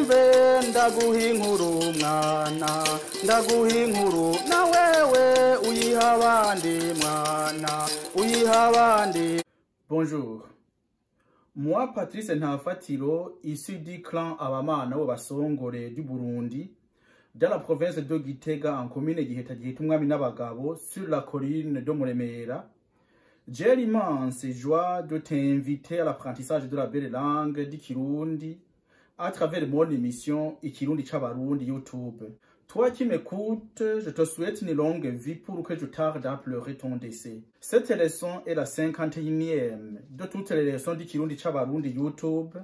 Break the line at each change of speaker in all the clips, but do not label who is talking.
Umve ndaguha inkuru mwana, ndaguha inkuru na wewe uyiha abandi mwana, uyiha abandi.
Bonjour. Moi, Patrice Ntafatiro, issu du clan Abamana w'Abasongore du Burundi, dans la province de Gitega, en commune Giheta Giheta Umwami n'Abagabo, sur la colline de Muremera, j'ai l'immense joie de t'inviter à l'apprentissage de la belle langue du Kirundi à travers mon émission Ikirundi c'Abarundi YouTube. Toi qui m'écoutes, je te souhaite une longue vie pour que je tarde à pleurer ton décès. Cette leçon est la 51e de toutes les leçons du Kirundi c'Abarundi YouTube,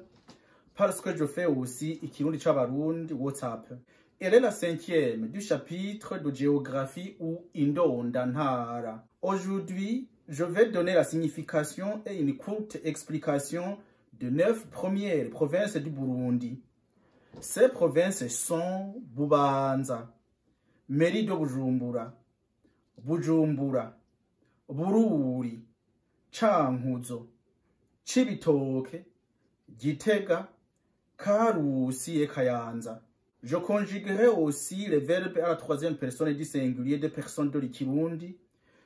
parce que je fais aussi Ikirundi c'Abarundi WhatsApp. Elle est la 5e du chapitre de géographie ou Indondantara. Aujourd'hui, je vais donner la signification et une courte explication de 9 premières provinces du Burundi. Ces provinces sont Bubanza, mairie de Bujumbura, Bujumbura, Bururi, Cankuzo, Cibitoke, Gitega, Karusi et Kayanza. Je conjuguerai aussi les verbes à la troisième personne du singulier des personnes de l'Ikirundi,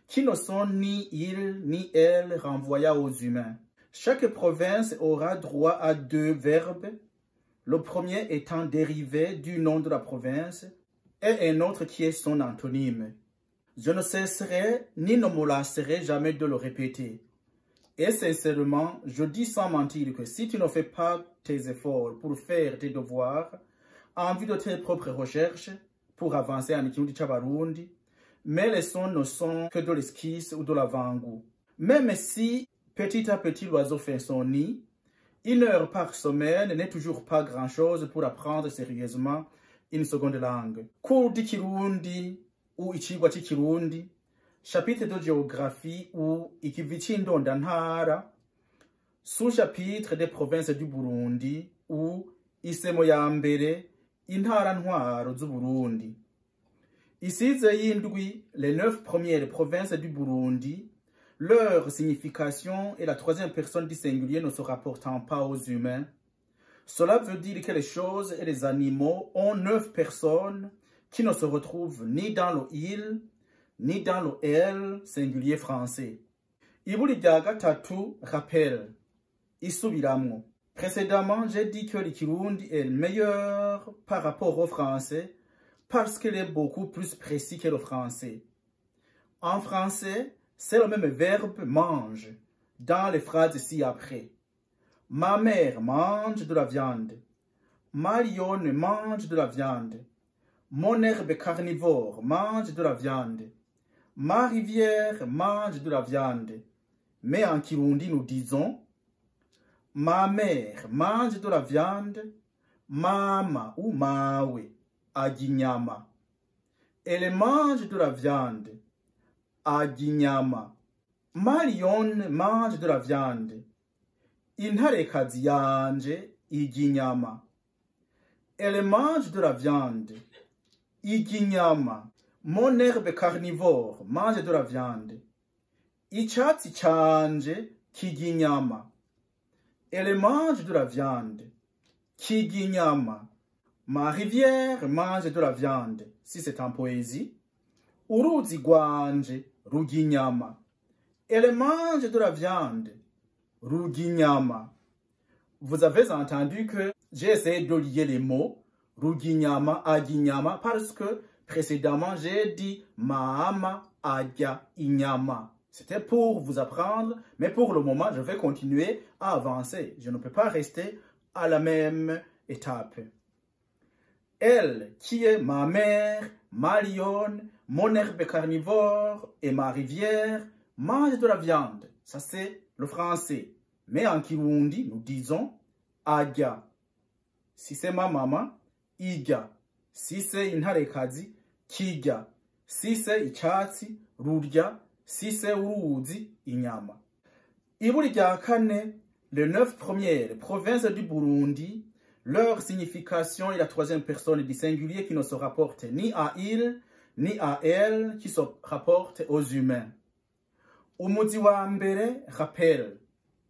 qui ne sont ni il ni elle renvoyés aux humains. Chaque province aura droit à 2 verbes, le premier étant dérivé du nom de la province et un autre qui est son antonyme. Je ne cesserai ni ne me lasserai jamais de le répéter. Et sincèrement, je dis sans mentir que si tu ne fais pas tes efforts pour faire tes devoirs, en vue de tes propres recherches, pour avancer en Ikirundi c'Abarundi, mes leçons ne sont que de l'esquisse ou de l'avant-goût. Même si, petit à petit, l'oiseau fait son nid, 1 heure par semaine n'est toujours pas grand-chose pour apprendre sérieusement une seconde langue. Cours d'Ikirundi ou Icigwa c'Ikirundi, chapitre de géographie ou Ikivi c'Indondantara, sous-chapitre des provinces du Burundi ou Isemo ya mbere, intara ntwaro z'Uburundi. Isize y'indwi, les 9 premières provinces du Burundi, leur signification et la troisième personne du singulier ne se rapportant pas aux humains. Cela veut dire que les choses et les animaux ont 9 personnes qui ne se retrouvent ni dans le il, ni dans le elle singulier français. Iburi rya gatatu, rappel, isubiramwo. Précédemment, j'ai dit que l'Ikirundi est le meilleur par rapport au français parce qu'il est beaucoup plus précis que le français. En français, c'est le même verbe mange dans les phrases ci-après. Ma mère mange de la viande. Ma lionne mange de la viande. Mon herbe carnivore mange de la viande. Ma rivière mange de la viande. Mais en Kirundi, nous disons ma mère mange de la viande. Mama ou mawe arya inyama. Elle mange de la viande. Arya inyama. Ma lionne mange de la viande. Intarekazi yanje irya inyama. Elle mange de la viande. Irya inyama. Mon herbe carnivore mange de la viande. Icatsi canje kirya inyama. Elle mange de la viande. Kirya inyama. Ma rivière mange de la viande. Si c'est en poésie. Uruzi rwanje rurya inyama. Elle mange de la viande. Rurya inyama. Vous avez entendu que j'ai essayé de lier les mots rurya inyama, arya inyama, parce que précédemment j'ai dit mama arya inyama. C'était pour vous apprendre, mais pour le moment, je vais continuer à avancer. Je ne peux pas rester à la même étape. Elle, qui est ma mère, ma lionne, mon herbe carnivore et ma rivière, mange de la viande. Ça, c'est le français. Mais en Kirundi, nous disons arya. Si c'est ma maman, irya. Si c'est intarekazi, kirya. Si c'est icatsi, rurya. Si c'est uruzi, inyama. Iburi rya kane, les 9 premières provinces du Burundi, leur signification est la troisième personne du singulier qui ne se rapporte ni à il, ni à elle, qui se rapporte aux humains. Umuzi wa mbere, rappel,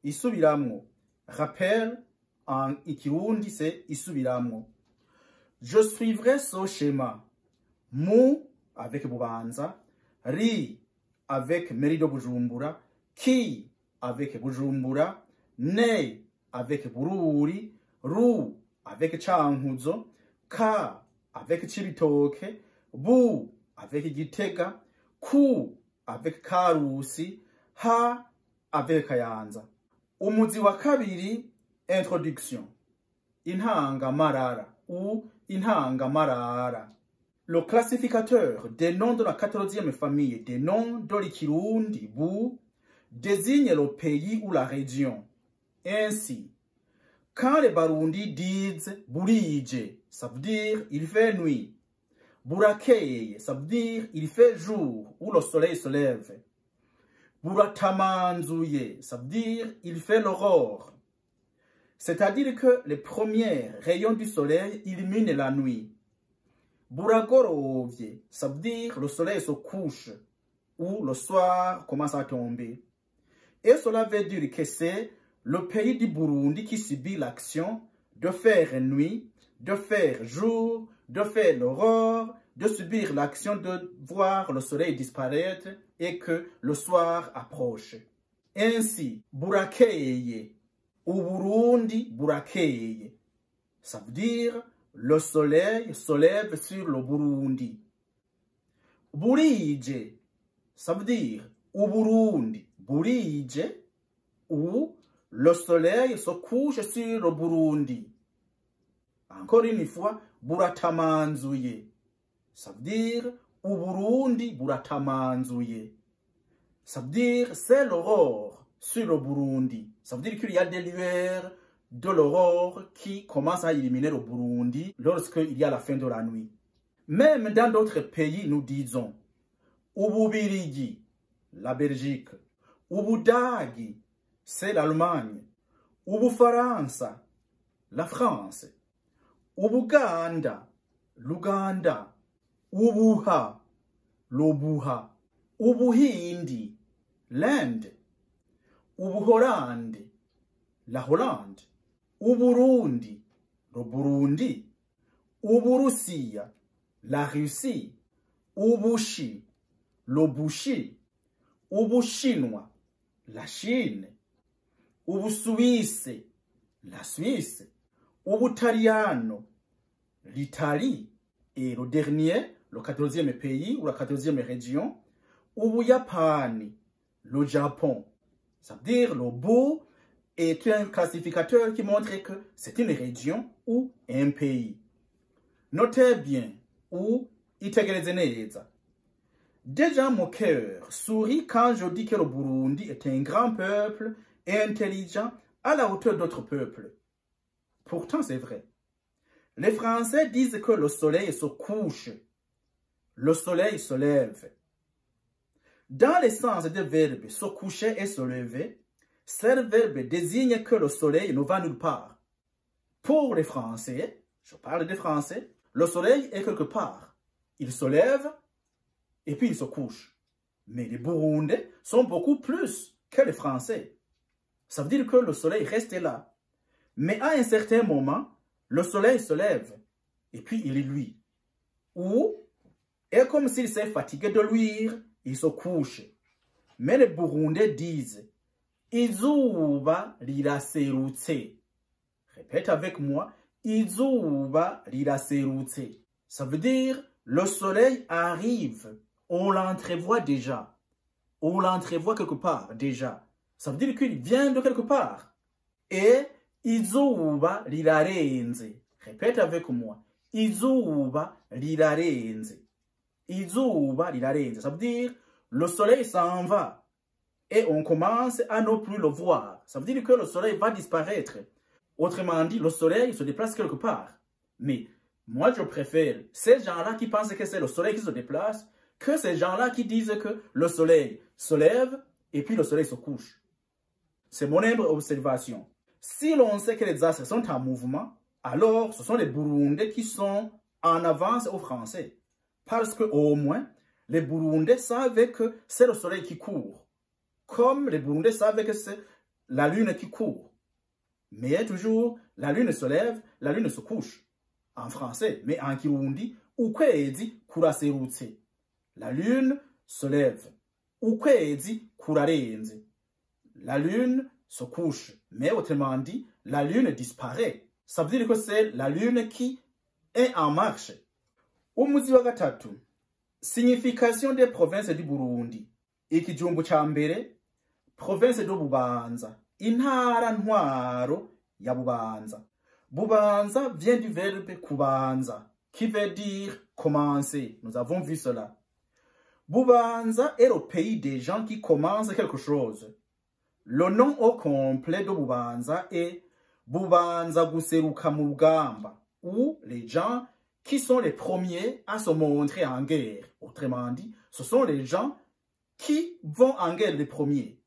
isubiramwo. Rappel, en Ikirundi, c'est isubiramwo. Je suivrai ce schéma. Mu avec Bubanza, Ri avec mairie de Bujumbura, Ki avec Bujumbura, Ne avec Bururi, Ru avec Cankuzo, Ka avec Cibitoke, Bu avec Gitega, Ku avec Karusi, Ha avec Kayanza. Umuzi wa kabiri, introduction. Intangamarara ou intangamarara. Le classificateur des noms de la 14e famille des noms de l'Ikirundi, Bu, désigne le pays ou la région. Ainsi, quand les Barundi disent Burije, ça veut dire il fait nuit. Burakeye, ça veut dire il fait jour ou le soleil se lève. Buratamanzuye, ça veut dire il fait l'aurore. C'est-à-dire que les premiers rayons du soleil illuminent la nuit. Buragorovye, ça veut dire le soleil se couche ou le soir commence à tomber. Et cela veut dire que c'est le pays du Burundi qui subit l'action de faire nuit, de faire jour, de faire l'aurore, de subir l'action de voir le soleil disparaître et que le soir approche. Ainsi, Burakeye ou Burundi Burakeye, ça veut dire le soleil se lève sur le Burundi. Burije, ça veut dire au Burundi, Burije, ou le soleil se couche sur le Burundi. Encore une fois, Buratamanzuye, ça veut dire au Burundi, Buratamanzuye. Ça veut dire c'est l'aurore sur le Burundi. Ça veut dire qu'il y a des lueurs de l'aurore qui commence à illuminer le Burundi lorsqu'il y a la fin de la nuit. Même dans d'autres pays, nous disons Ububirigi, la Belgique, Ubudagi, c'est l'Allemagne, Ubufaransa, la France, Ubuganda, l'Ouganda, Ubuha, l'Obuha, Ubuhindi, l'Inde, Ubuholande, la Hollande, Uburundi, le Burundi, Uburusiya, la Russie, Ubushi, le Bushi, Ubushinwa, la Chine, Ubusuwise, la Suisse, Ubutaliano, l'Italie, et le dernier, le 14e pays ou la 14e région, Ubuyapani, le Japon. Ça veut dire le Bu est un classificateur qui montre que c'est une région ou un pays. Notez bien, ou itegereze neza. Déjà mon cœur sourit quand je dis que le Burundi est un grand peuple intelligent à la hauteur d'autres peuples. Pourtant c'est vrai. Les Français disent que le soleil se couche, le soleil se lève. Dans le sens des verbes se coucher et se lever, ce verbe désigne que le soleil ne va nulle part. Pour les Français, je parle des Français, le soleil est quelque part. Il se lève et puis il se couche. Mais les Burundais sont beaucoup plus que les Français. Ça veut dire que le soleil reste là. Mais à un certain moment, le soleil se lève et puis il luit. Ou, et comme s'il s'est fatigué de luire, il se couche. Mais les Burundais disent Izuba riraserutse. Répète avec moi. Izuba riraserutse. Ça veut dire le soleil arrive. On l'entrevoit déjà. On l'entrevoit quelque part déjà. Ça veut dire qu'il vient de quelque part. Et izuba rirarenze. Répète avec moi. Izuba rirarenze. Izuba rirarenze. Ça veut dire le soleil s'en va. Et on commence à ne plus le voir. Ça veut dire que le soleil va disparaître. Autrement dit, le soleil se déplace quelque part. Mais moi, je préfère ces gens-là qui pensent que c'est le soleil qui se déplace que ces gens-là qui disent que le soleil se lève et puis le soleil se couche. C'est mon humble observation. Si l'on sait que les astres sont en mouvement, alors ce sont les Burundais qui sont en avance aux Français. Parce que au moins, les Burundais savaient que c'est le soleil qui court. Comme les Burundais savaient que c'est la lune qui court. Mais toujours, la lune se lève, la lune se couche. En français, mais en kirundi, ukwezi kuraserutse. La lune se lève. Ukwezi kurarenze. La lune se couche. Mais autrement dit, la lune disparaît. Ça veut dire que c'est la lune qui est en marche. Umuzi wa gatatu. Signification des provinces du Burundi. Ikijumbu ca mbere, province de Bubanza. Intara ntwaro ya Bubanza. Bubanza vient du verbe kubanza, qui veut dire commencer. Nous avons vu cela. Bubanza est le pays des gens qui commencent quelque chose. Le nom au complet de Bubanza est Bubanza guseruka mu rugamba, ou les gens qui sont les premiers à se montrer en guerre. Autrement dit, ce sont les gens qui vont en guerre les premiers.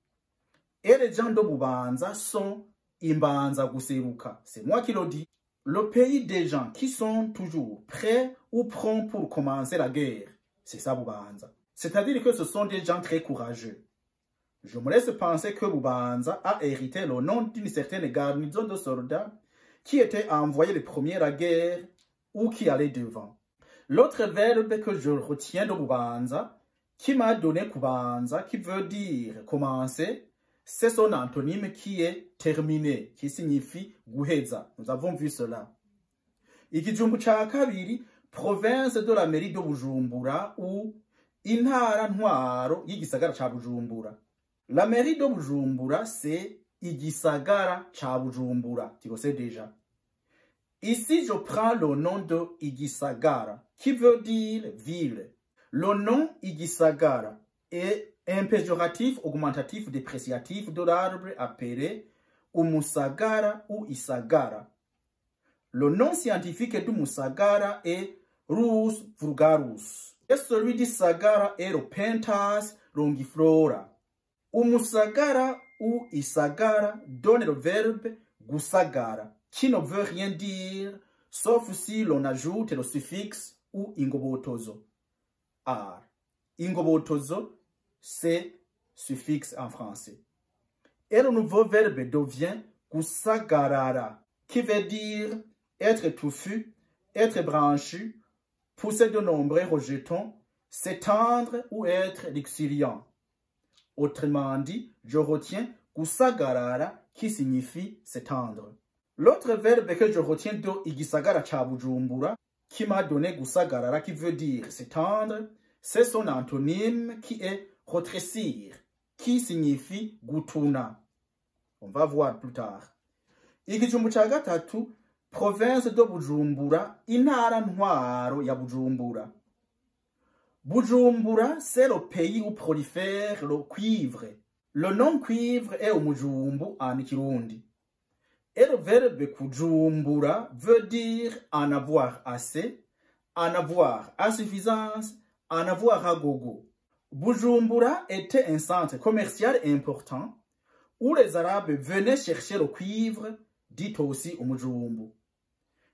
Et les gens de Bubanza sont Imbanza guseruka. C'est moi qui le dis. Le pays des gens qui sont toujours prêts ou prompts pour commencer la guerre. C'est ça Bubanza. C'est-à-dire que ce sont des gens très courageux. Je me laisse penser que Bubanza a hérité le nom d'une certaine garnison de soldats qui étaient envoyés les premiers à la guerre ou qui allaient devant. L'autre verbe que je retiens de Bubanza, qui m'a donné Kubanza, qui veut dire commencer, c'est son antonyme qui est terminé, qui signifie guheza. Nous avons vu cela. Ikijumbu ca kabiri, province de la mairie de Bujumbura ou intara ntwaro y'igisagara ca Bujumbura. La mairie de Bujumbura, c'est igisagara ca Bujumbura. Tu le sais déjà. Ici, je prends le nom de Igisagara, qui veut dire ville. Le nom Igisagara est un péjoratif augmentatif dépréciatif de l'arbre appelé Umusagara ou Isagara. Le nom scientifique du Musagara est Rus vulgaris. Et celui d'Isagara est le Pentas longiflora. Umusagara ou Isagara donne le verbe gusagara, qui ne veut rien dire, sauf si l'on ajoute le suffixe ou ingobotozo. Ar. Ingobotozo, c'est suffixe en français. Et le nouveau verbe devient gusagarara, qui veut dire être touffu, être branchu, pousser de nombreux rejetons, s'étendre ou être luxuriant. Autrement dit, je retiens gusagarara qui signifie s'étendre. L'autre verbe que je retiens de igisagara ca Bujumbura, qui m'a donné gusagarara, qui veut dire s'étendre, c'est son antonyme qui est rétrécir, qui signifie gutuna. On va voir plus tard. Ikijumbu ca gatatu, province de Bujumbura, intara ntwaro ya Bujumbura. Bujumbura, c'est le pays où prolifère le cuivre. Le nom cuivre est umujumbu en Kirundi. Et le verbe kujumbura veut dire en avoir assez, en avoir à suffisance, en avoir à gogo. Bujumbura était un centre commercial important où les Arabes venaient chercher le cuivre, dit aussi umujumbu.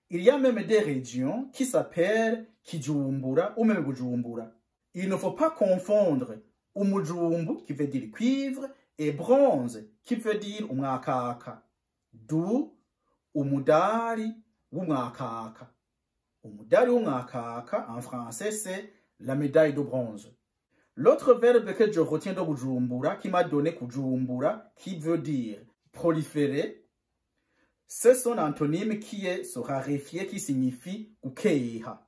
Il y a même des régions qui s'appellent Kijumbura ou même Bujumbura. Il ne faut pas confondre umujumbu, qui veut dire cuivre, et bronze, qui veut dire umwakaka. D'où umudari w'umwakaka. Umudari w'umwakaka, en français, c'est la médaille de bronze. L'autre verbe que je retiens de Bujumbura, qui m'a donné Kujumbura, qui veut dire proliférer, c'est son antonyme qui est se raréfier, qui signifie gukeha.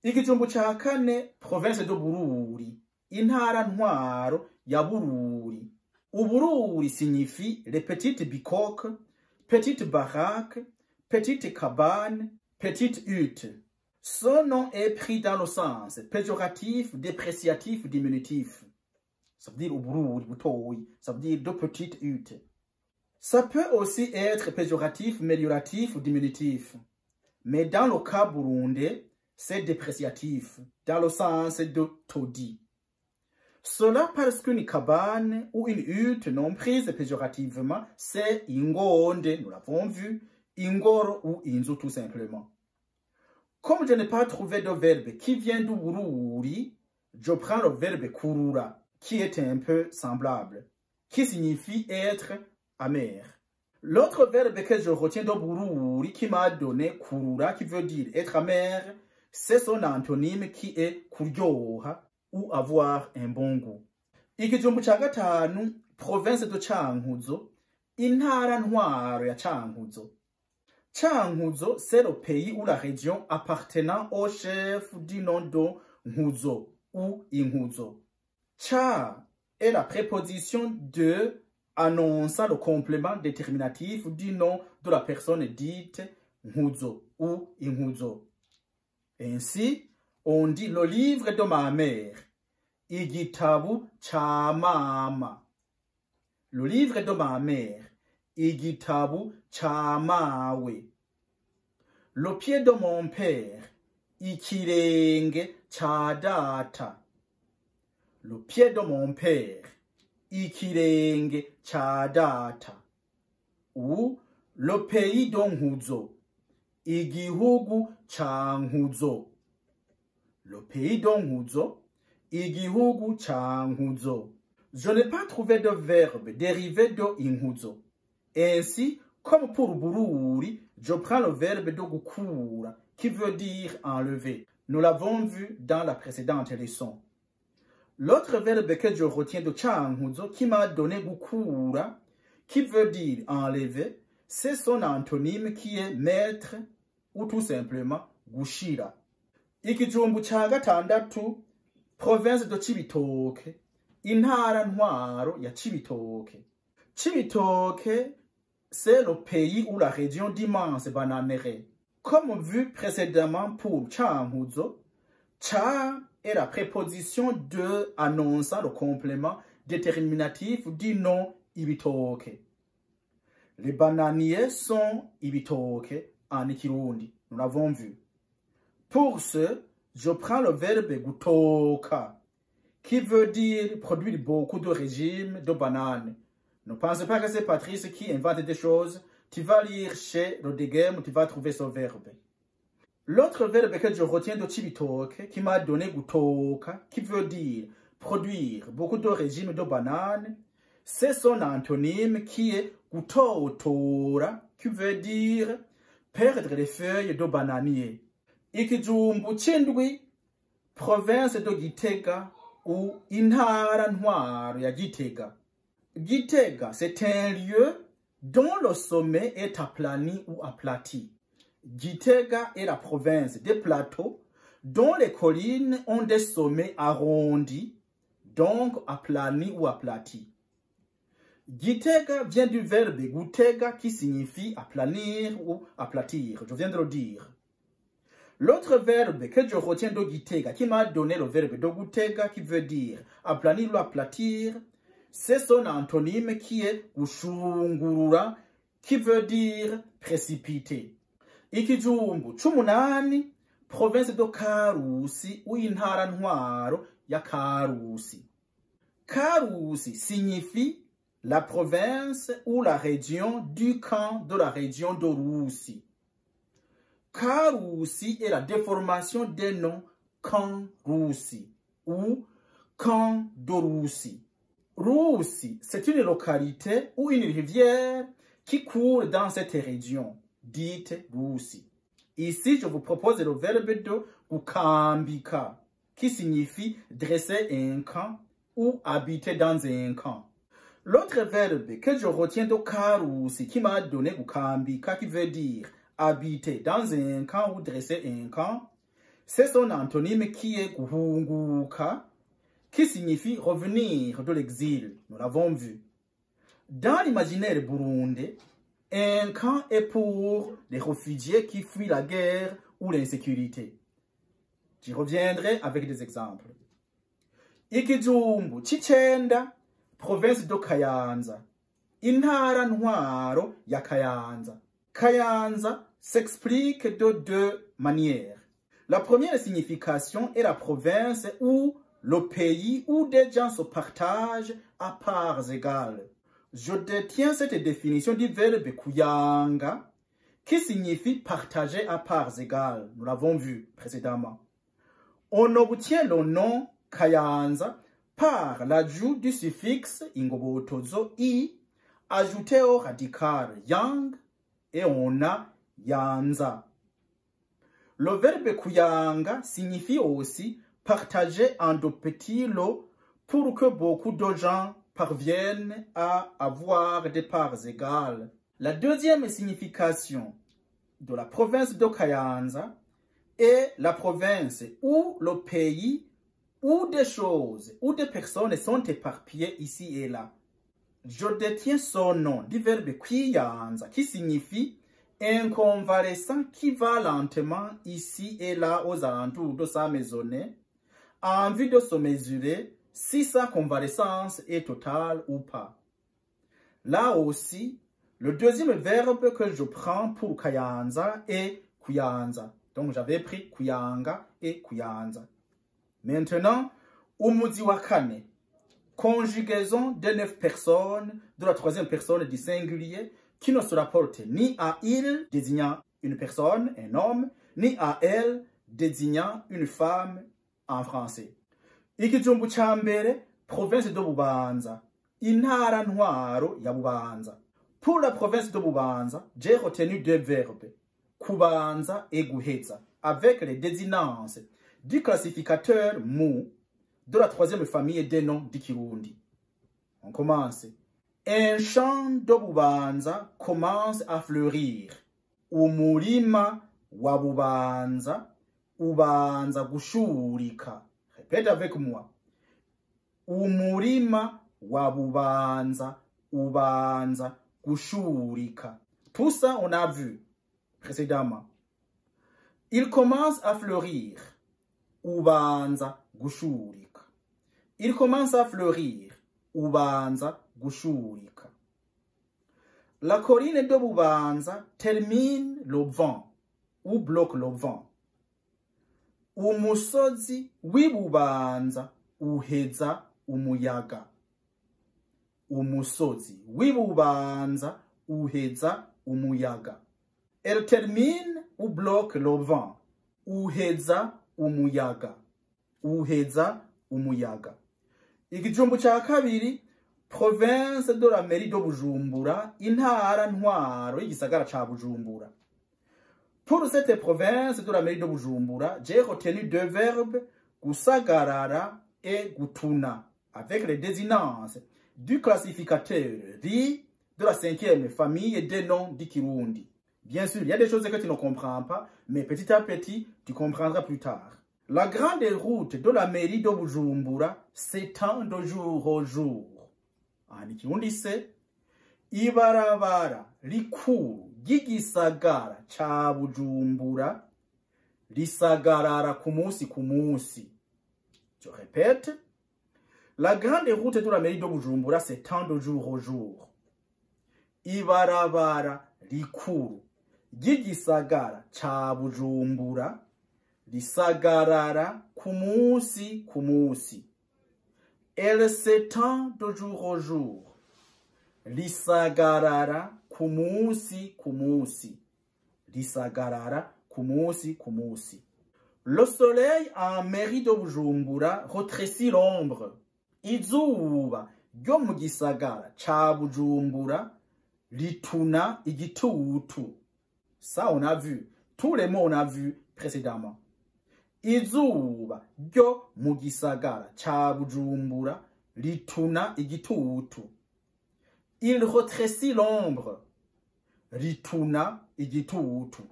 Ikijumbu ca kane, province de Bururi, intara ntwaro ya Bururi. Ubururi signifie les petites bicoques, petites baraques, petites cabanes, petites huttes. Son nom est pris dans le sens péjoratif, dépréciatif, diminutif. Ça veut dire ubururi, butoyi, ça veut dire deux petites huttes. Ça peut aussi être péjoratif, mélioratif ou diminutif. Mais dans le cas burundais, c'est dépréciatif, dans le sens de taudis. Cela parce qu'une cabane ou une hutte non prise péjorativement, c'est ingonde, nous l'avons vu, ingoro ou inzu tout simplement. Comme je n'ai pas trouvé de verbe qui vient du bururi, je prends le verbe kurura, qui est un peu semblable, qui signifie être amer. L'autre verbe que je retiens de Bururi qui m'a donné kurura, qui veut dire être amer, c'est son antonyme qui est kuryoha ou avoir un bon goût. Ikijumbu ca gatanu, province de Cankuzo, intara ntwaro ya Cankuzo. Cankuzo, c'est le pays ou la région appartenant au chef du nom de Nkuzo ou Inkuzo. Ca est la préposition de annonçant le complément déterminatif du nom de la personne dite Nkuzo ou Inkuzo. Ainsi, on dit le livre de ma mère, Igitabu cha mama. Le livre de ma mère, Igitabu cha mawe. Le pied de mon père, Ikirenge cha data. Le pied de mon père, Ikirenge cha data. Ou le pays de Nkuzo, Igihugu cha Nkuzo. Le pays de Nkuzo, Igihugu cha Nkuzo. Je n'ai pas trouvé de verbe dérivé de Inkuzo. Ainsi, comme pour Bururi, je prends le verbe de gukura, qui veut dire enlever. Nous l'avons vu dans la précédente leçon. L'autre verbe que je retiens de Cankuzo qui m'a donné gukura, qui veut dire enlever, c'est son antonyme qui est mettre ou tout simplement gushira. Ikijumbu ca gatandatu, province de Cibitoke, intara ntwaro ya Cibitoke. Cibitoke, c'est le pays ou la région d'immenses bananeraies. Comme vu précédemment pour Cankuzo, ca est la préposition de annonçant le complément déterminatif du nom Ibitoke. Les bananiers sont Ibitoke en Kirundi, nous l'avons vu. Pour ce, je prends le verbe gutoka, qui veut dire produire beaucoup de régimes de bananes. Ne pense pas que c'est Patrice qui invente des choses. Tu vas lire chez Rodegem, tu vas trouver ce verbe. L'autre verbe que je retiens de Cibitoke, qui m'a donné gutoka, qui veut dire produire beaucoup de régimes de bananes, c'est son antonyme qui est gutotora, qui veut dire perdre les feuilles de bananier. Ikijumbu c'indwi, province de Gitega ou intara ntwaro ya Gitega. Gitega, c'est un lieu dont le sommet est aplani ou aplati. Gitega est la province des plateaux dont les collines ont des sommets arrondis, donc aplani ou aplati. Gitega vient du verbe gutega qui signifie aplanir ou aplatir, je viens de le dire. L'autre verbe que je retiens de Gitega, qui m'a donné le verbe de gutega qui veut dire aplanir ou aplatir, c'est son antonyme qui est gushungurura, qui veut dire précipiter. Ikijumbu c'umunani, province de Karusi ou intara ntwaro ya Karusi. Karusi signifie la province ou la région du camp de la région de Rusi. Karusi est la déformation des noms camp Rusi ou camp de Rusi. Rusi, c'est une localité ou une rivière qui coule dans cette région, dite Rusi. Ici, je vous propose le verbe de gukambika, qui signifie dresser un camp ou habiter dans un camp. L'autre verbe que je retiens de Karusi, qui m'a donné gukambika, qui veut dire habiter dans un camp ou dresser un camp, c'est son antonyme qui est guhunguka, qui signifie revenir de l'exil. Nous l'avons vu. Dans l'imaginaire burundais, un camp est pour les réfugiés qui fuient la guerre ou l'insécurité. J'y reviendrai avec des exemples. Ikijumbu c'icenda, province de Kayanza. Intara ntwaro ya Kayanza. Kayanza s'explique de deux manières. La première signification est la province ou le pays où des gens se partagent à parts égales. Je détiens cette définition du verbe kuyanga, qui signifie partager à parts égales. Nous l'avons vu précédemment. On obtient le nom Kayanza par l'ajout du suffixe ingobotozo i Ajoutez au radical yang et on a yanza. Le verbe kuyanga signifie aussi partager en de petits lots pour que beaucoup de gens parviennent à avoir des parts égales. La deuxième signification de la province de Kayanza est la province où le pays, où des choses, où des personnes sont éparpillées ici et là. Je détiens son nom du verbe kwiyanza qui signifie un convalescent qui va lentement ici et là aux alentours de sa maisonnée en vue de se mesurer si sa convalescence est totale ou pas. Là aussi, le deuxième verbe que je prends pour Kayanza est kuyanza. Donc j'avais pris kuyanga et kuyanza. Maintenant, umuzi wa kane, conjugaison de 9 personnes de la troisième personne du singulier qui ne se rapporte ni à il désignant une personne, un homme, ni à elle désignant une femme en français. Ikijumbu ca mbere, province de Bubanza, intara ntwaro ya Bubanza. Pour la province de Bubanza, j'ai retenu deux verbes, kubanza et guheza, avec les désinences du classificateur mu de la troisième famille des noms du Kirundi. On commence. Un champ de Bubanza commence à fleurir. Umurima wa Bubanza ubanza gushurika. Répète avec moi. Umurima wa Bubanza ubanza gushurika. Tout ça, on a vu précédemment. Il commence à fleurir. Ubanza gushurika. Il commence à fleurir. Ubanza gushurika. La colline de Bubanza termine le vent ou bloque le vent. Umusozi w'ibubanza uheza umuyaga. Umusozi w'ibubanza uheza umuyaga. Elle termine ou bloque le vent. Uheza umuyaga. Uheza umuyaga. Ikijumbu ca kabiri, province de la mairie de Bujumbura, intara ntwaro y'igisagara ca Bujumbura. Pour cette province de la mairie de Bujumbura, j'ai retenu deux verbes, gusagarara et gutuna, avec les désinences du classificateur ri de la cinquième famille des noms du Kirundi. Bien sûr, il y a des choses que tu ne comprends pas, mais petit à petit, tu comprendras plus tard. La grande route de la mairie de Bujumbura s'étend de jour au jour. En Kirundi, c'est ibarabara rikuru ry'igisagara ca Bujumbura risagarara ku munsi ku munsi. Je répète, la grande route de la mairie de Bujumbura s'étend de jour au jour. Ibarabara rikuru ry'igisagara ca Bujumbura risagarara ku munsi ku munsi. Elle s'étend de jour au jour. Risagarara ku munsi ku munsi. Risagarara ku munsi ku munsi. Le soleil en mairie de Bujumbura rétrécit l'ombre. Izuba ryo mu gisagara ca Bujumbura rituna igitutu. Ça, on a vu. Tous les mots on a vu précédemment. Izuba ryo mu gisagara ca Bujumbura rituna igitutu. Il rétrécit l'ombre. Rituna igitutu.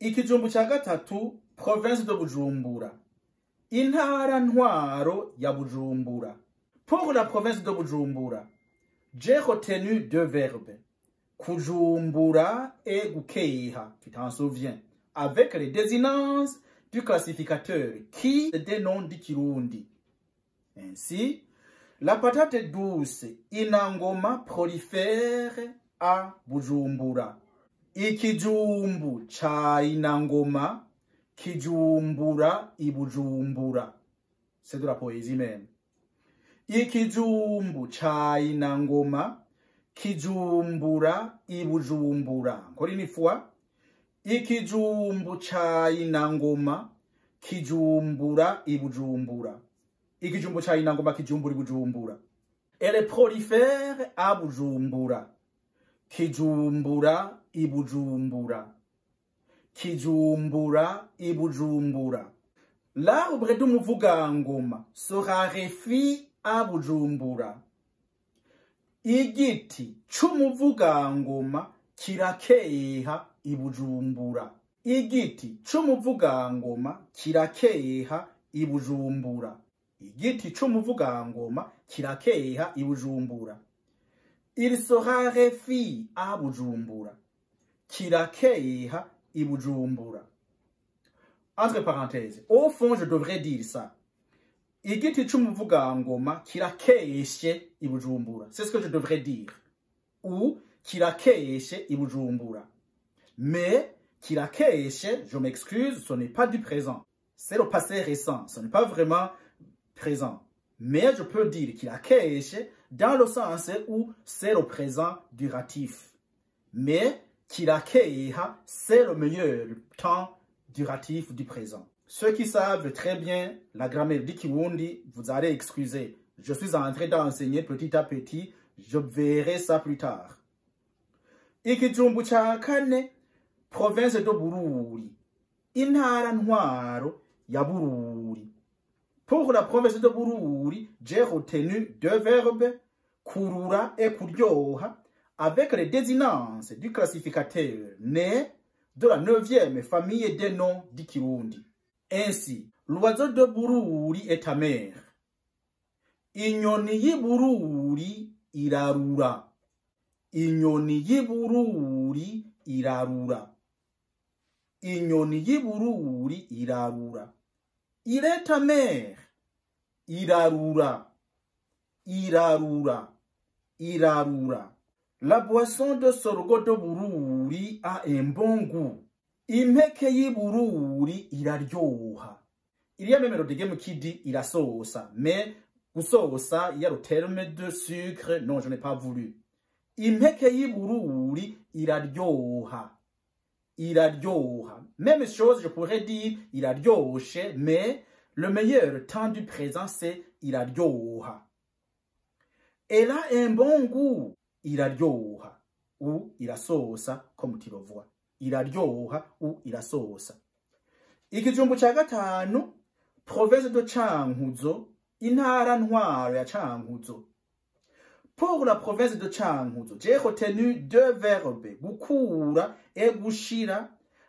Ikijumbu ca gatatu, province de Bujumbura. Intara ntwaro ya Bujumbura. Pour la province de Bujumbura, j'ai retenu deux verbes. Kujumbura et gukeha, tu t'en souviens, avec les désinences du classificateur qui des noms du Kirundi. Ainsi, la patate douce inangoma prolifère à Bujumbura. Ikijumbu cha inangoma kijumbura i Bujumbura. C'est de la poésie même. Ikijumbu cha inangoma kijumbura i Bujumbura. Encore une fois. Ikijumbu cha inangoma kijumbura i Bujumbura. Ikijumbu cha inangoma kijumbura i Bujumbura. Elle prolifère à Bujumbura. Kijumbura i Bujumbura. Kijumbura i Bujumbura. L'arbre d'umuvugangoma se raréfie à Bujumbura. Igiti c'umuvugangoma kirakeha i Bujumbura. Igiti c'umuvugangoma kirakeha i Bujumbura. Igiti c'umuvugangoma kirakeha i Bujumbura. Il se raréfie à Bujumbura. Kirakeha i Bujumbura. Entre parenthèses, au fond, je devrais dire ça. Igiti c'umuvugangoma kirakeshe i Bujumbura. C'est ce que je devrais dire. Ou kirakeshe i Bujumbura. Mais kirakeshe, je m'excuse, ce n'est pas du présent. C'est le passé récent, ce n'est pas vraiment présent. Mais je peux dire kirakeshe dans le sens où c'est le présent duratif. Mais kirakeha, c'est le meilleur temps duratif du présent. Ceux qui savent très bien la grammaire du Kirundi, vous allez excuser. Je suis en train d'enseigner petit à petit, je verrai ça plus tard. Ikijumbu ca kane, province de Bururi. Intara ntwaro ya Bururi. Pour la province de Bururi, j'ai retenu deux verbes, kurura et kuryoha, avec les désinences du classificateur né de la 9e famille des noms du Kirundi. Ainsi, l'oiseau de Bururi est amer. Inyoni y'ibururi irarura. Inyoni y'ibururi irarura. Inyoni y'ibururi irarura. Il est amer. Irarura. Irarura. Irarura. La boisson de sorgho de Bururi a un bon goût. Impeke y'ibururi iraryoha. Il y a même le game qui dit irasosa, mais gusosa, il y a le terme de sucre. Non, je n'ai pas voulu. Impeke y'ibururi iraryoha. Iraryoha. Même chose, je pourrais dire iraryoshe, mais le meilleur temps du présent, c'est iraryoha. Elle a un bon goût. Iraryoha ou irasosa, comme tu le vois. Iraryoha ou irasosa. Ikijumbu ca gatanu, province de Cankuzo, intara ntwaro ya Cankuzo. Pour la province de Cankuzo, j'ai retenu deux verbes, gukura et gushira,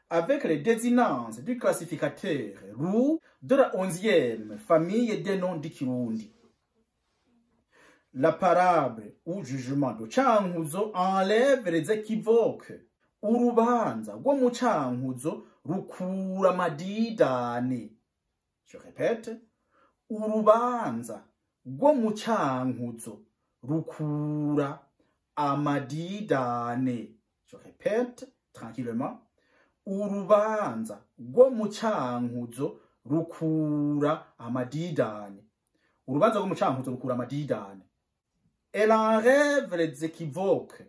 avec les désinences du classificateur RU de la 11e famille des noms du Kirundi. La parable ou jugement de Cankuzo enlève les équivoques. Urubanza rwo mu Cankuzo rukura amadidane. Je répète, urubanza rwo mu Cankuzo rukura amadidane. Je répète tranquillement, urubanza rwo mu Cankuzo rukura amadidane. Urubanza rwo mu Cankuzo rukura amadidane. Elle enlève les équivoques.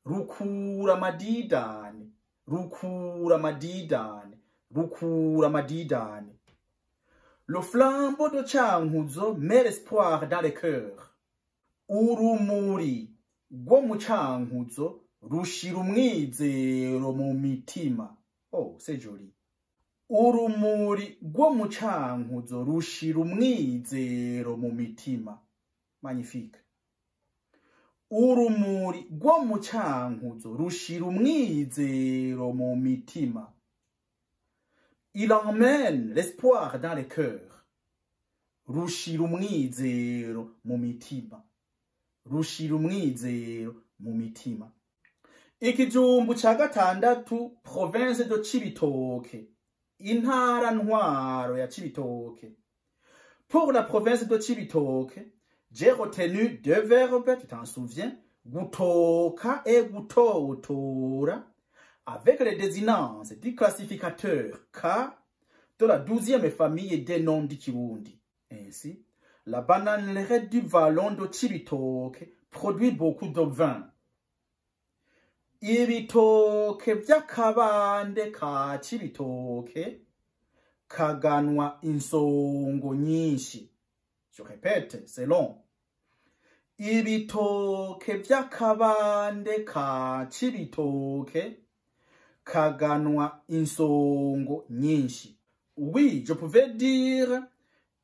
Rukura amadidane. Rukura amadidane. Rukura amadidane. Le flambeau de Cankuzo met l'espoir dans les cœurs. Urumuri rwo mu Cankuzo rushira umwizero mu mitima. Oh, c'est joli. Urumuri rwo mu Cankuzo rushira umwizero mu mitima. Magnifique. Urumuri rwo mu Cankuzo rushira umwizero mu mitima. Il emmène l'espoir dans les cœurs. Rushira umwizero mu mitima. Rushira umwizero mu mitima. Ikijumbu ca gatandatu, province de Cibitoke. Intara ntwaro ya Cibitoke. Pour la province de Cibitoke, j'ai retenu deux verbes, tu t'en souviens, gutoka et gutotora, avec les désinences du classificateur K de la 12e famille des noms du Kirundi. Ainsi, la bananeraie du vallon de Cibitoke produit beaucoup de vin. Ibitoke vy'akabande ka Cibitoke kaganwa insongo nyinshi. Je répète, c'est long. Ibitoke vy'akabande ka Cibitoke kaganwa insongo nyinshi. Oui, je pouvais dire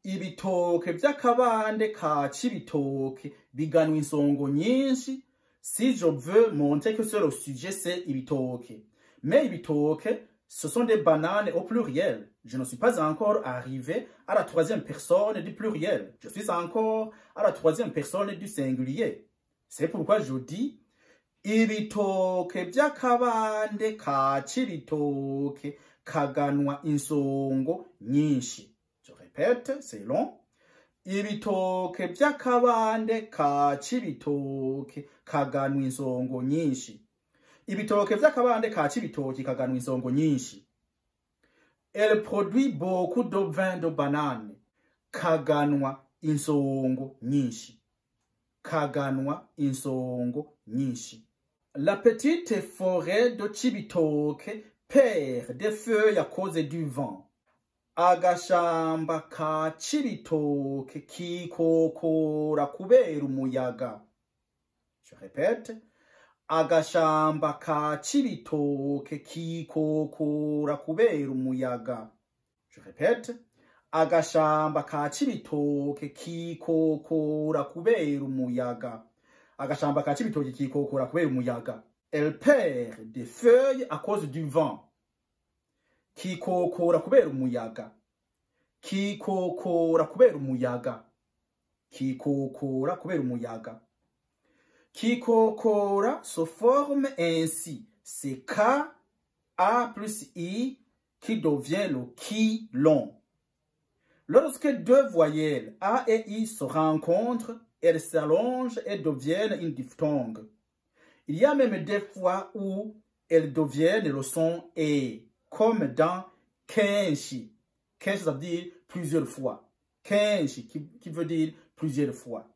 ibitoke vy'akabande ka Cibitoke biganwa insongo nyinshi si je veux montrer que sur le sujet c'est ibitoke. Mais ibitoke, ce sont des bananes au pluriel. Je ne suis pas encore arrivé à la troisième personne du pluriel. Je suis encore à la troisième personne du singulier. C'est pourquoi je dis ibitoke by'akabande ka Cibitoke kaganwa insongo nyinshi. Je répète, c'est long. Ibitoke by'akabande ka Cibitoke kaganwa insongo nyinshi. Ibitoke vy'akabande ka Cibitoke kaganwa insongo nyinshi. Elle produit beaucoup de vin de banane. Kaganwa insongo nyinshi. Kaganwa insongo nyinshi. La petite forêt de Cibitoke perd des feuilles à cause du vent. Agashamba ka Cibitoke kikokora kubera umuyaga. Je répète. Agashamba ka Cibitoke kikokora kubera umuyaga. Je répète. Agashamba ka Cibitoke kikokora kubera umuyaga. Agashamba ka Cibitoke kikokora kubera umuyaga. Elle perd des feuilles à cause du vent. Kikokora kubera umuyaga. Kikokora kubera umuyaga. Kikokora kubera umuyaga. Kikokora se forme ainsi. C'est K, A plus I qui devient le ki long. Lorsque deux voyelles A et I se rencontrent, elles s'allongent et deviennent une diphtongue. Il y a même des fois où elles deviennent le son E, comme dans kenshi. Kenshi, ça veut dire plusieurs fois. Kenshi, qui veut dire plusieurs fois.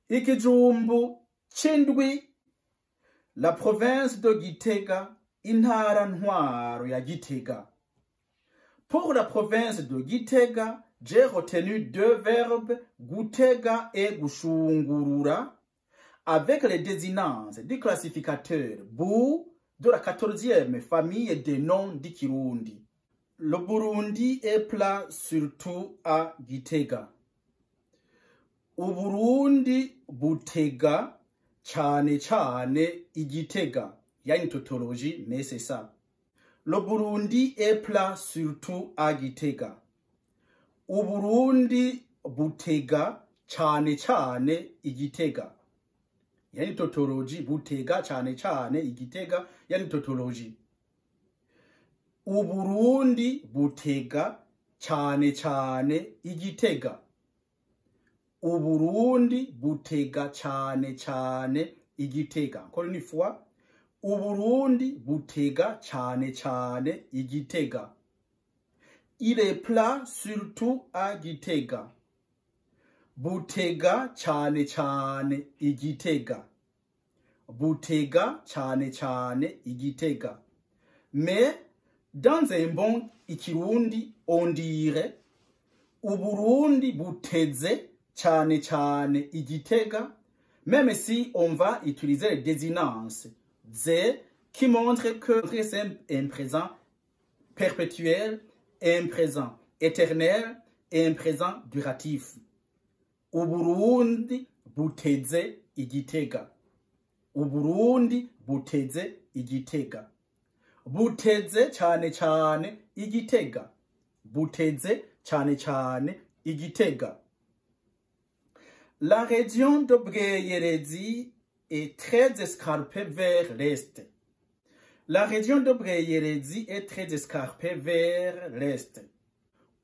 Ikijumbu c'indwi, la province de Gitega, intara ntwaro ya Gitega. Pour la province de Gitega, j'ai retenu deux verbes, gutega et gushungurura, avec les désinences du classificateur bu de la 14e famille des noms du Kirundi. Le Burundi est plat surtout à Gitega. Uburundi butega cane cane i Gitega. Il y a une tautologie, mais c'est ça. Le Burundi est plat surtout à Gitega. Uburundi butega cane cane i Gitega. Il y a une tautologie, butega cane cane i Gitega. Il y a une tautologie. Uburundi butega cane cane i Gitega. Uburundi butega cane cane i Gitega. Encore une fois. Uburundi butega cane cane i Gitega. Il est plat surtout à Gitega. Butega cane cane i Gitega. Butega cane cane i Gitega. Mais dans un bon ikirundi on dirait Uburundi buteze cane cane i Gitega, même si on va utiliser les désinences ze qui montrent que c'est un présent perpétuel, un présent éternel et un présent duratif. Uburundi buteze i Gitega. Uburundi buteze i Gitega. Buteze cane cane i Gitega. Buteze cane cane i Gitega. La région de Bweyerezi est très escarpée vers l'est. La région de Bweyerezi est très escarpée vers l'est.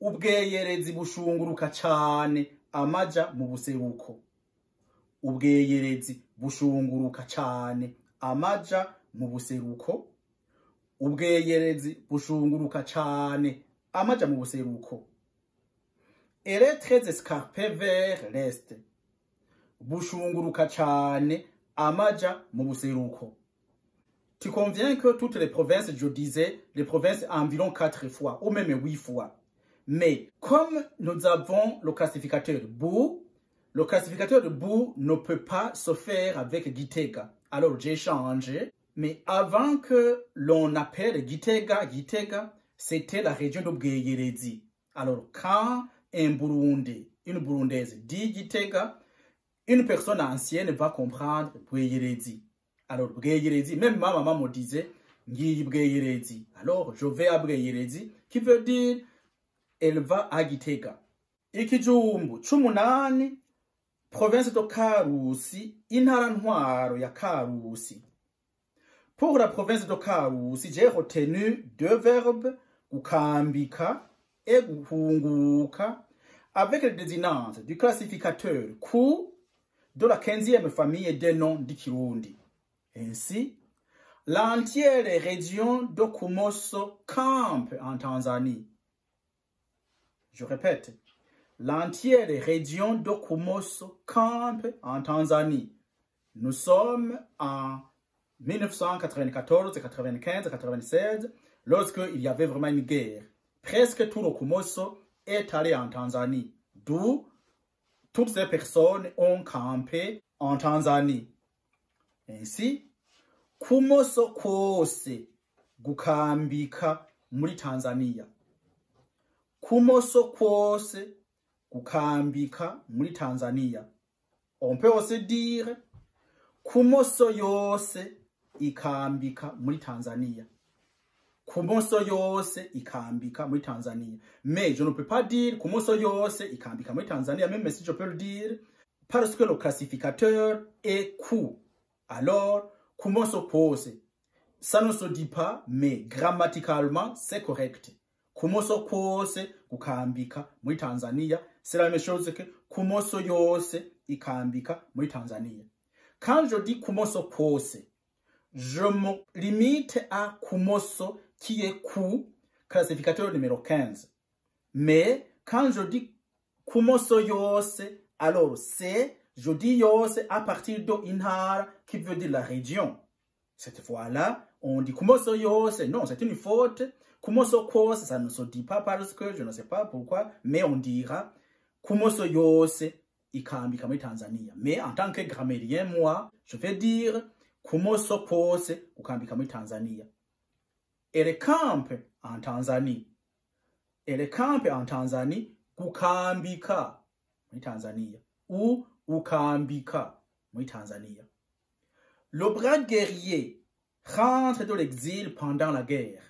Ubweyerezi bushunguruka cane amaja mu buseruko. Ubweyerezi bushunguruka cane amaja mu buseruko. Ubweyerezi bushunguruka cane amaja mu buseruko. Elle est très escarpée vers l'est. Bushunguruka cane amaja mu buseruko. Tu conviens que toutes les provinces, je disais, les provinces environ 4 fois, ou même 8 fois. Mais comme nous avons le classificateur Bu, Le classificateur de Bu ne peut pas se faire avec Gitega. Alors j'ai changé. Mais avant que l'on appelle Gitega, Gitega, c'était la région de Bweyerezi. Alors quand un Burundais, une Burundaise dit Gitega, une personne ancienne va comprendre Bweyerezi. Alors Bweyerezi, même ma maman me disait Ngiyi Bweyerezi. Alors je vais à Bweyerezi, qui veut dire elle va à Gitega. Ikijumbu c'umunani, province de Karusi, intara ntwaro ya Karusi. Pour la province de Karusi, j'ai retenu deux verbes, gukambika et guhunguka, avec les désinences du classificateur ku de la 15e famille des noms du Kirundi. Ainsi, l'entière région de Kumoso campe en Tanzanie. Je répète, l'entière région de Kumoso campe en Tanzanie. Nous sommes en 1994, 95, 96, lorsqu'il y avait vraiment une guerre. Presque tout le Kumoso est allé en Tanzanie, d'où toutes ces personnes ont campé en Tanzanie. Ainsi, Kumoso kwose gukambika muri Tanzania. Kumoso kwose gukambika muri Tanzania. On peut aussi dire Kumoso yose ikambika muri Tanzania. Kumoso yose ikambika muri Tanzania. Mais je ne peux pas dire Kumoso yose ikambika muri Tanzania, même si je peux le dire, parce que le classificateur est ku. Alors, Kumoso kwose, ça ne se dit pas, mais grammaticalement, c'est correct. Kumoso kwose gukambika muri Tanzania, c'est la même chose que Kumoso yose ikambika muri Tanzania. Quand je dis Kumoso kwose, je me limite à Kumoso qui est ku, classificateur numéro 15. Mais quand je dis Kumoso yose, alors c'est, je dis yose à partir de Intara qui veut dire la région. Cette fois-là, on dit Kumoso yose, non, c'est une faute. Kumoso kwose, ça ne se dit pas parce que je ne sais pas pourquoi, mais on dira Kumoso yose ikambika muri Tanzania. Mais en tant que grammairien, moi, je vais dire Kumoso kwose ukambika muri Tanzania. Elle campe en Tanzanie. Elle campe en Tanzanie, gukambika muri Tanzania. Ou ukambika muri Tanzania. Le bras guerrier rentre de l'exil pendant la guerre.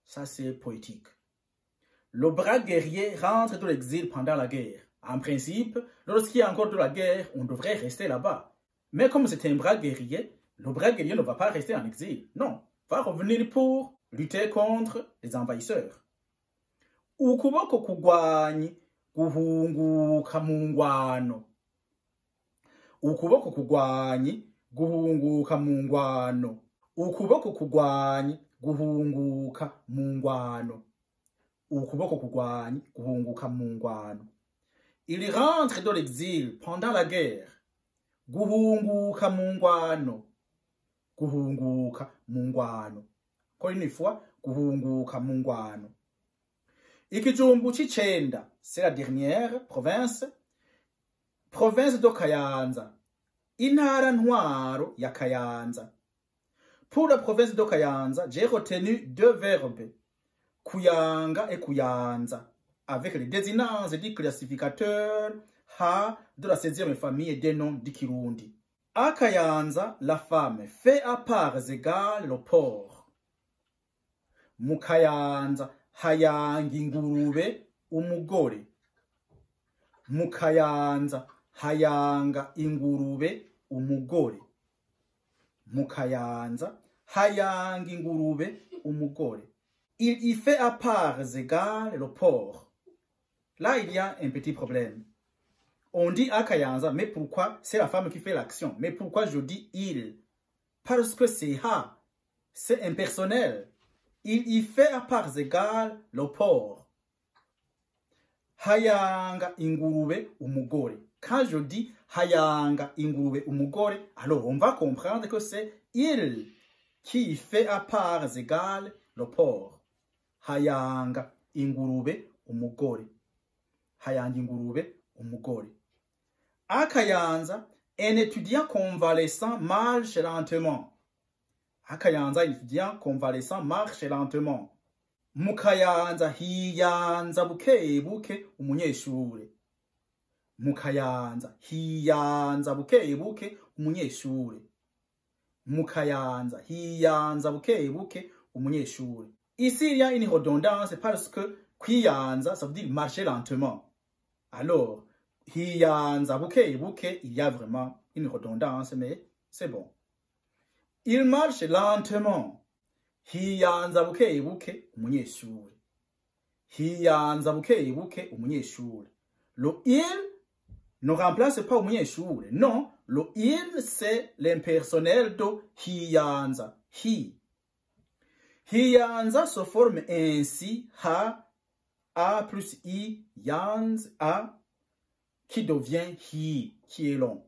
Ça, c'est poétique. Le bras guerrier rentre de l'exil pendant la guerre. En principe, lorsqu'il y a encore de la guerre, on devrait rester là-bas. Mais comme c'est un bras guerrier, le bras guerrier ne va pas rester en exil. Non, va revenir pour lutter contre les envahisseurs. Ukuboko kugwanyi guhunguka mu ngwano. Ukuboko kugwanyi guhunguka mu ngwano. Ukuboko kugwanyi guhunguka mu ngwano. Ukuboko kugwanyi guhunguka mu ngwano. Il rentre de l'exil pendant la guerre. Guhunguka mu ngwano. Guhunguka mu ngwano. Encore une fois, guhunguka mu ngwano. Ikijumbu c'icenda, c'est la dernière province. Province de Kayanza. Intara ntwaro ya Kayanza. Pour la province de Kayanza, j'ai retenu deux verbes, kuyanga et kuyanza, avec les désinences du classificateur ha de la 16e famille des noms du Kirundi. À Kayanza, la femme fait à parts égales le porc. Mu Kayanza, hayanga ingurube umugore. Mu Kayanza, hayanga ingurube umugore. Mu Kayanza, hayanga ingurube umugore. Il y fait à parts égales le porc. Là, il y a un petit problème. On dit à Kayanza, mais pourquoi c'est la femme qui fait l'action? Mais pourquoi je dis il? Parce que c'est ha, c'est impersonnel. Il y fait à parts égales le porc. Hayanga ingurube umugore. Quand je dis hayanga ingurube umugore, alors on va comprendre que c'est il qui fait à parts égales le porc. Hayanga ingurube umugore. Hayanga ingurube umugore. À Kayanza, un étudiant convalescent marche lentement. À Kayanza, un étudiant convalescent marche lentement. Mu Kayanza hiyanza buke buke umunyeshure. Mu Kayanza hiyanza buke buke umunyeshure. Mu Kayanza hiyanza buke buke umunyeshure. Ici, il y a une redondance parce que kwiyanza, ça veut dire marcher lentement. Alors, hiyanza buke buke, il y a vraiment une redondance, mais c'est bon. Il marche lentement. Hiyanza buke buke umunyeshure. Hiyanza buke buke umunyeshure. Le il ne remplace pas umunyeshure. Non, le il, c'est l'impersonnel de hiyanza. Hi. Hiyanza se forme ainsi ha, a plus i, yanz, a, qui devient hi, qui est long.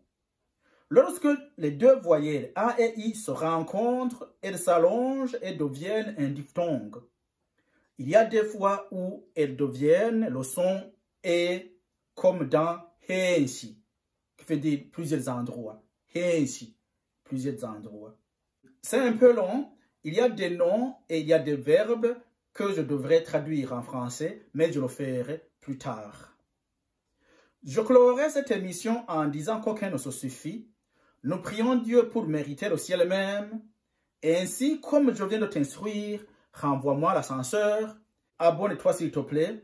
Lorsque les deux voyelles a et i se rencontrent, elles s'allongent et deviennent un diphtongue. Il y a des fois où elles deviennent le son e, comme dans henshi, qui veut dire plusieurs endroits. Henshi, plusieurs endroits. C'est un peu long. Il y a des noms et il y a des verbes que je devrais traduire en français, mais je le ferai plus tard. Je clorai cette émission en disant qu'aucun ne se suffit. Nous prions Dieu pour mériter le ciel même. Et ainsi, comme je viens de t'instruire, renvoie-moi l'ascenseur. Abonne-toi s'il te plaît.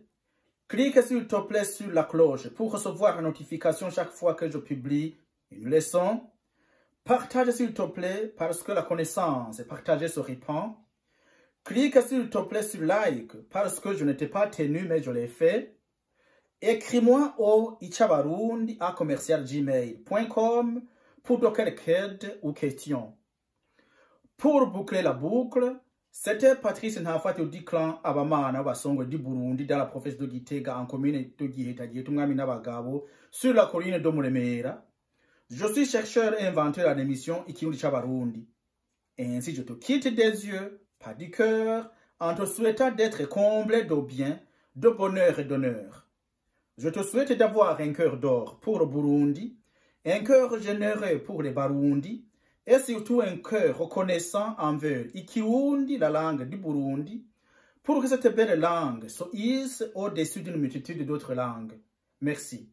Clique s'il te plaît sur la cloche pour recevoir une notification chaque fois que je publie une leçon. Partage s'il te plaît parce que la connaissance partagée se répand. Clique s'il te plaît sur like parce que je n'étais pas tenu mais je l'ai fait. Écris-moi au icabarundi@gmail.com pour de quelque aide ou question. Pour boucler la boucle, c'était Patrice Ntafati du clan Abamana Basongo du Burundi dans la province de Gitega en commune de Giheta Umwami n'Abagabo sur la colline de Muremera. Je suis chercheur et inventeur à l'émission Ikirundi c'Abarundi. Et ainsi je te quitte des yeux, pas du cœur, en te souhaitant d'être comblé de bien, de bonheur et d'honneur. Je te souhaite d'avoir un cœur d'or pour le Burundi, un cœur généreux pour les Barundi, et surtout un cœur reconnaissant envers Ikirundi, la langue du Burundi, pour que cette belle langue se hisse au-dessus d'une multitude d'autres langues. Merci.